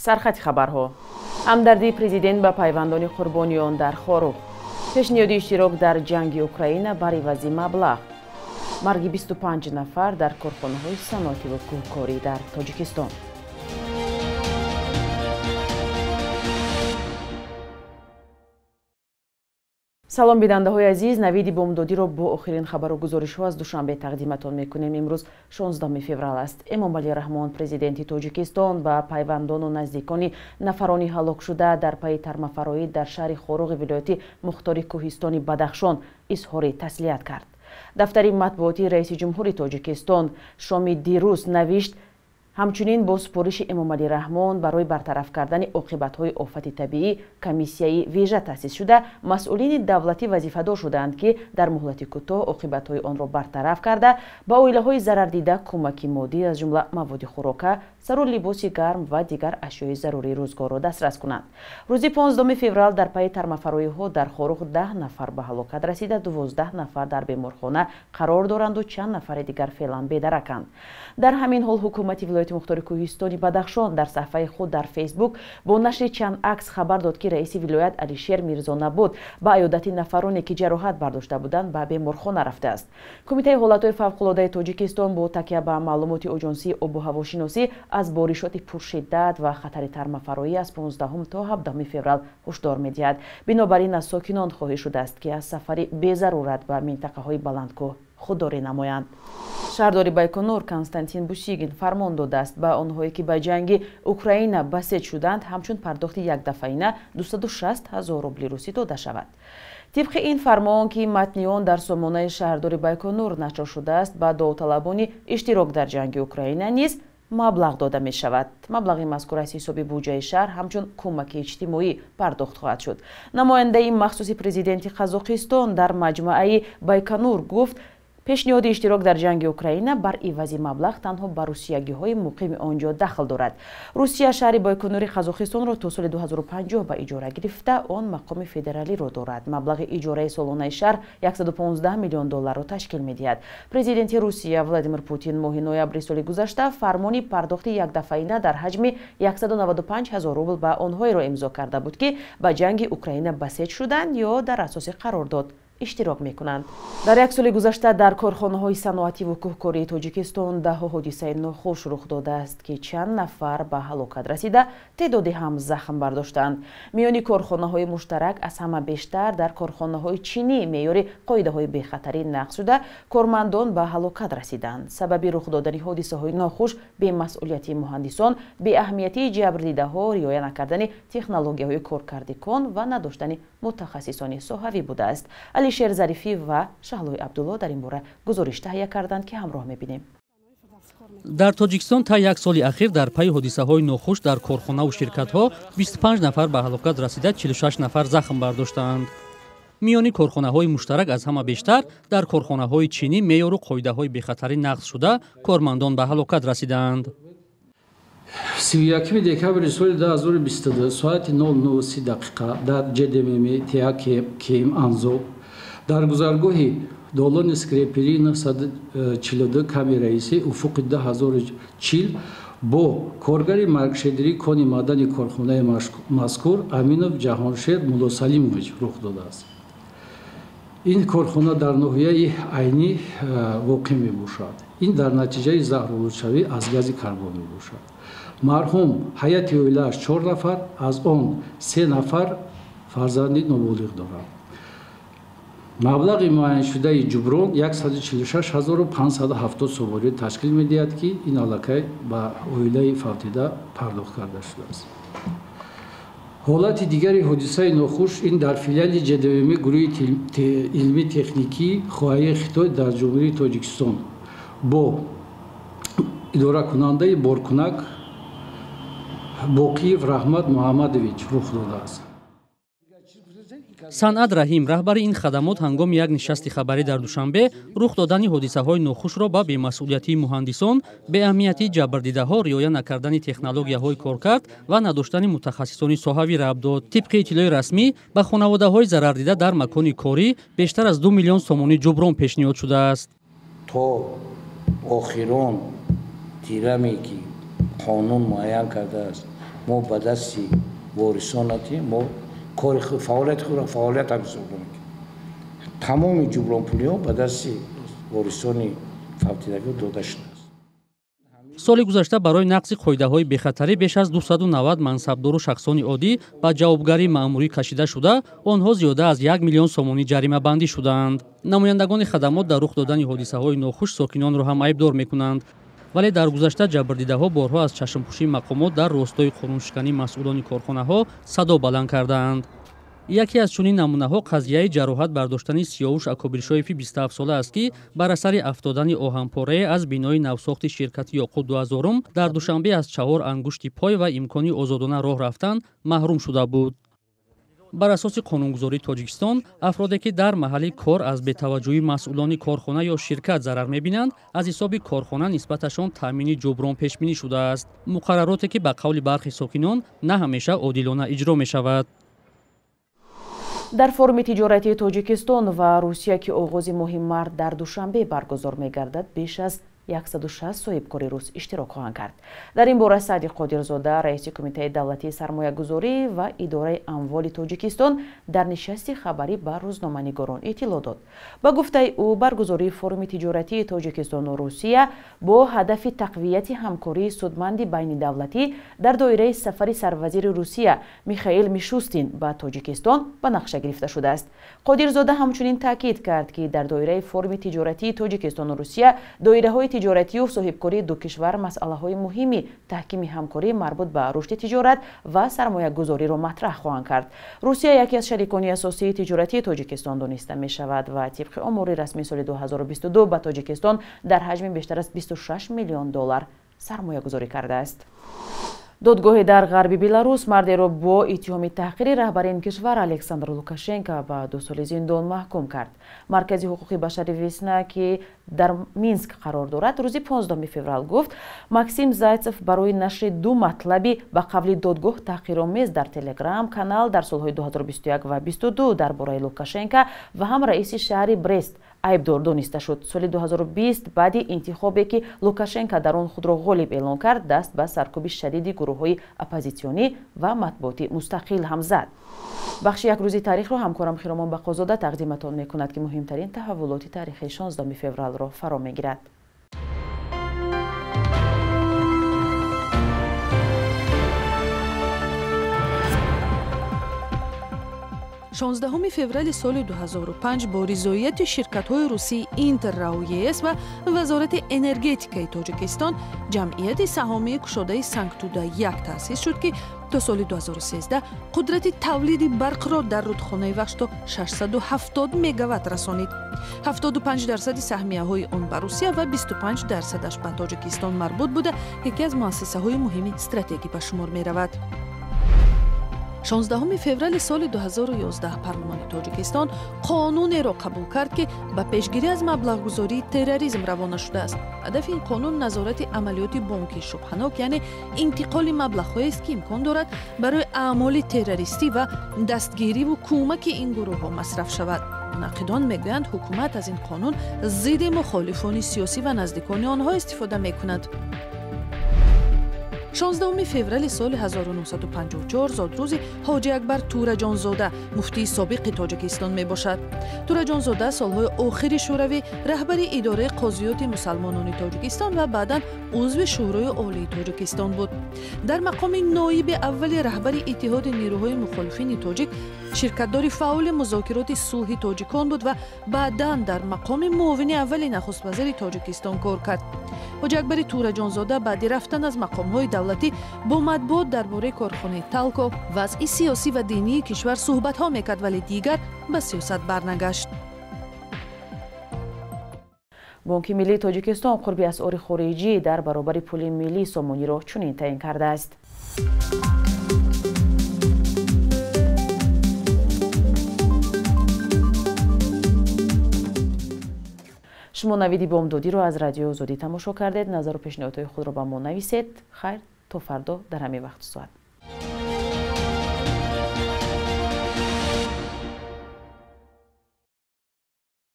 Сархати хабарҳо. Ҳамдардии президент ба пайвандони қурбониён дар Хоруғ. Пешниҳоди иштирок дар ҷанги Украина бар ивази маблағ. Марги 25 нафар дар корхонаҳои саноативу кӯҳкорӣ дар Тоҷикистон. Салом, бинандаҳои азиз, навиди бомдодиро бо охирин хабару гузоришҳо аз Душанбе тақдиматон мекунем. Имрӯз 16 феврал аст. Эмомалӣ Раҳмон, президенти Тоҷикистон, ба пайвандону наздикони нафарони ҳалокшуда дар пайи тармафароӣ дар шаҳри Хоруғи вилояти мухтори кӯҳистони Бадахшон изҳори таслият кард. Дафтари матбуотии раиси ҷумҳури Тоҷикистон шоми дирӯз навишт: ҳамчунин бо супориши Эмомалӣ Раҳмон барои бартараф кардани оқибатҳои офати табиӣ комиссияи вижа таъсис шуда, масъулини давлатӣ вазифадор шудаанд, ки дар муҳлати кӯтоҳ оқибатҳои онро бартараф карда, ба оилаҳои зарардида кӯмаки моддӣ, аз ҷумла маводи хӯрока, сару либоси гарм ва дигар ашёи зарурии рӯзгорро дастрас кунанд. Рӯзи 15 феврал дар пайи тармафароиҳо дар Хоруғ 10 нафар ба ҳалокат расида, 12 нафар дар беморхона қарор доранду чанд нафари дигар феълан бедараканд. Дар ҳамин ҳол ҳукумати вилояти мухтори кӯҳистони Бадахшон дар саҳифаи худ дар Фейсбук бо нашри чанд акс хабар дод, ки раиси вилоят Алишер Мирзонабуд ба аёдати нафароне, ки ҷароҳат бардошта буданд, ба беморхона рафтааст. Кумитаи ҳолатҳои фавқулодаи Тоҷикистон бо такя ба маълумоти оҷонсии обу ҳавошиносӣ аз боришоти пуршиддат ва хатари тармафароӣ аз 15 то 17 феврал ҳушдор медиҳад. Бинобар ин аз сокинон хоҳиш шудааст, ки аз сафари безарурат ба минтақаҳои баландкӯҳ худдорӣ намоянд. Шаҳрдори Байконур Константин Бусигин фармон додааст ба онҳое, ки ба ҷанги Украина басеҷ шуданд, ҳамчун пардохти якдафъаина 260 ҳазор рубли русӣ дода шавад. Тибқи ин фармон, ки матни он дар сомонаи шаҳрдори Байконур нашр шудааст, ба довталабони иштирок дар ҷанги Украина низ маблағ дода мешавад. Маблағи мазкур аз ҳисоби буҷаи шаҳр ҳамчун кӯмаки иҷтимоӣ пардохт хоҳад шуд. Намояндаи махсуси президенти Қазоқистон дар маҷмӯаи Байконур гуфт, пешниҳоди иштирок дар ҷанги Украина бар ивази маблағ танҳо ба русиягиҳои муқими он ҷо дахл дорад. Русия шаҳри Байконури Қазоқистонро то соли 2050 ба иҷора гирифта, он мақоми федералиро дорад. Маблағи иҷораи солонаи шаҳр 115 миллион долларро ташкил медиҳад. Президенти Русия Владимир Путин моҳи ноябри соли гузашта фармони пардохти якдафъаина дар ҳаҷми 195 ҳазор рубл ба онҳоеро имзо карда буд, ки ба ҷанги Украина басеҷ шуданд ё дар асоси қарордод иштирок мекунанд. Дар як соли гузашта дар корхонаҳои саноативу кӯҳкории Тоҷикистон даҳҳо ҳодисаи нохуш рух додааст, ки чанд нафар ба ҳалокат расида, теъдоде ҳам захм бардоштанд. Миёни корхонаҳои муштарак аз ҳама бештар дар корхонаҳои чинӣ меъёри қоидаҳои бехатарӣ нақз шуда, кормандон ба ҳалокат расиданд. Сабаби рух додани ҳодисаҳои нохуш бемасъулияти муҳандисон, беаҳамиятии ҷабрдидаҳо, риоя накардани технологияҳои коркарди кон ва надоштани мутахассисони соҳавӣ будааст. Алишер Зарифӣ ва Шаҳлои Абдулло дар ин бора гузориш таҳия карданд, ки ҳамроҳ мебинем. Дар Тоҷикистон та як соли ахир дар пайи ҳодисаҳои нохуш дар корхонаву ширкатҳо 25 нафар ба ҳалокат расида, 46 нафар захм бардоштаанд. Миёни корхонаҳои муштарак аз ҳама бештар дар корхонаҳои чинӣ меъёру қоидаҳои бехатарӣ нақз шуда, кормандон ба ҳалокат расидаанд. 31 декабри соли 2022 соати 00:30 дақиқа дар ҷдмм ТАК Анзоб дар гузаргоҳи долони скрепери 942 ками раиси уфуқи 2040 бо коргари маркшедирии кони маъдани корхонаи мазкур Аминов Ҷаҳоншер Муллосалимович рух додааст. Ин корхона дар ноҳияи Айнӣ воқеъ мебошад. Ин дар натиҷаи заҳролудшавӣ аз гази карбон мебошад. Марҳум ҳайати оилааш 4 нафар, аз он 3 нафар фарзанди ноболиғ доранд. Маблағи муайяншудаи ҷуброн 146 570 сомонӣ ташкил медиҳад, ки ин аллакай ба оилаи фавтида пардохт карда шудааст. Ҳолати дигари ҳодисаи нохуш ин дар филиали ҷдвм гурӯҳи илмӣ-техникии хоҳаи Хитой дар Ҷумҳурии Тоҷикистон бо идоракунандаи боркунак Боқиев Раҳмат Муҳаммадович рух додааст. Санъат Раҳим, раҳбари ин хадамот, ҳангоми як нишасти хабарӣ дар Душанбе рух додани ҳодисаҳои нохушро ба бемасъулиятии муҳандисон, беаҳамиятии ҷабрдидаҳо, риоя накардани технологияҳои коркард ва надоштани мутахассисони соҳавӣ рабт дод. Тибқи иттилои расмӣ, ба хонаводаҳои зарардида дар макони корӣ бештар аз 2 миллион сомонӣ ҷуброн пешниҳод шудааст. То охирон тираме, ки қонун муайян кардааст, Мо ба дасти ворисон надиҳем, мо кори фаъолияти худро фаъолият ҳам ҳисоб намекунем. Тамоми ҷубронпулиҳо ба дасти ворисони фавтидагиҳо дода шудааст. Соли гузашта барои нақзи қоидаҳои бехатарӣ беш аз 290 мансабдору шахсони оддӣ ба ҷавобгарии маъмурӣ кашида шуда, онҳо зиёда аз 1 миллион сомонӣ ҷаримабандӣ шудаанд. Намояндагони хадамот дар рух додани ҳодисаҳои нохуш сокинонро ҳам айбдор мекунанд. Вале дар гузашта ҷабрдидаҳо борҳо аз чашмпӯшии мақомот дар ростои қонуншикании масъулони корхонаҳо садо баланд кардаанд. Яке аз чунин намунаҳо қазияи ҷароҳат бардоштани Сиёвуш Акобиршоеви 27-сола аст, ки бар асари афтодани оҳанпорае аз бинои навсохти ширкати Ёқут 2000 дар Душанбе аз 4 ангушти пой ва имкони озодона роҳ рафтан маҳрум шуда буд. Бар асоси қонунгузории Тоҷикистон, афроде ки дар маҳалли кор аз бетаваҷҷӯҳии масъулони корхона ё ширкат зарар мебинанд, аз ҳисоби корхона нисбаташон таъмини ҷуброн пешбинӣ шудааст. Муқаррароте ки ба қавли бархи сокинон на ҳамеша одилона иҷро мешавад. Дар форуми тиҷоратии Тоҷикистон ва Русия, ки оғози моҳи март дар Душанбе баргузор мегардад, беш аз 160 соҳибкори рус иштирок хоҳанд кард. Дар ин бора Саъди Қодирзода, раиси Кумитаи давлатии сармоягузорӣ ва идораи амволи Тоҷикистон, дар нишасти хабарӣ ба рӯзноманигорон иттилоъ дод. Ба гуфтаи ӯ, баргузории форуми тиҷоратии Тоҷикистону Русия бо ҳадафи тақвияти ҳамкории судманди байнидавлатӣ дар доираи сафари сарвазири Русия Михаил Мишустин ба Тоҷикистон ба нақша гирифта шудааст. Қодирзода ҳамчунин таъкид кард, ки дар доираи форуми тиҷоратии Тоҷикистону Русия доираҳои тиҷоратию соҳибкории ду кишвар масъалаҳои муҳими таҳкими ҳамкорӣ марбут ба рушди тиҷорат ва сармоягузориро матраҳ хоҳанд кард. Русия яке аз шарикони асосии тиҷоратии Тоҷикистон дониста мешавад ва тибқи омори расмии соли 2022 ба Тоҷикистон дар ҳаҷми бештар аз 26 миллион доллар сармоягузорӣ кардааст. Додгоҳе дар ғарби Беларус мардеро бо иттиҳоми таҳқири раҳбари ин кишвар Александр Лукашенко ба 2 соли зиндон маҳкум кард. Маркази ҳуқуқи башари Весна, ки дар Минск қарор дорад, рӯзи 15 феврал гуфт, Максим Зайцев барои нашри ду матлаби ба қавли додгоҳ таҳқиромез дар Телеграм канал дар солҳои 2021 ва 22 дар бораи Лукашенко ва ҳам раиси шаҳри Брест айбдор дониста шуд. Соли 2020 баъди интихобе, ки Лукашенко дар он худро ғолиб эълон кард, даст ба саркӯби шадиди гурӯҳҳои оппозитсионӣ ва матбуоти мустақил ҳам зад. Бахши як рӯзи таърихро ҳамкорам Хиромон Бақозода тақдиматон мекунад, ки муҳимтарин таҳаввулоти таърихии 16 февралро фаро мегирад. 16 феврали соли 2005 бо ризоияти ширкатҳои русии Интер РАО ЕС ва Вазорати энергетикаи Тоҷикистон ҷамъияти саҳомии кушодаи Сангтуда 1 таъсис шуд, ки то соли 2013 қудрати тавлиди барқро дар рудхонаи Вахш то 670 мегаватт расонид. 75% саҳмияҳои он ба Русия ва 25%-аш ба Тоҷикистон марбут буда, яке аз муассисаҳои муҳими стратегӣ ба шумор меравад. 16 феврали соли 2011 парлумони Тоҷикистон қонунеро қабул кард, ки ба пешгирӣ аз маблағгузории терроризм равона шудааст. Ҳадафи ин қонун назорати амалиёти бонкии шубҳанок, яъне интиқоли маблағҳоест, ки имкон дорад барои аъмоли террористӣ ва дастгириву кӯмаки ин гурӯҳҳо масраф шавад. Мунаққидон мегӯянд, ҳукумат аз ин қонун зидди мухолифони сиёсӣ ва наздикони онҳо истифода мекунад. 16 феврали соли 1954 зодрӯзи Ҳоҷи Акбар Тураҷонзода, муфтии собиқи Тоҷикистон мебошад. Тураҷонзода солҳои охири Шӯравӣ раҳбари идораи қозиёти мусалмонони Тоҷикистон ва баъдан узви Шӯрои Олии Тоҷикистон буд. Дар мақоми ноиби аввали раҳбари Иттиҳоди нерӯҳои мухолифини тоҷик ширкатдори фаъоли музокироти сулҳи тоҷикон буд ва баъдан дар мақоми муовини аввали нахуствазири Тоҷикистон кор кард. Ҳоҷи Акбари Тураҷонзода баъди рафтан аз мақомҳои давлатӣ бо матбуот дар бораи корхонаи Талко, вазъи сиёсӣ ва динии кишвар суҳбатҳо мекард, вале дигар ба сиёсат барнагашт. Бонки миллии Тоҷикистон қурби асъори хориҷӣ дар баробари пули миллии сомониро чунин таъин кардааст. Шумо навиди бомдодиро аз Радиои Озодӣ тамошо кардед. Назару пешниҳодҳои худро ба мо нависед. Хайр, то фардо дар ҳамин вақту соат.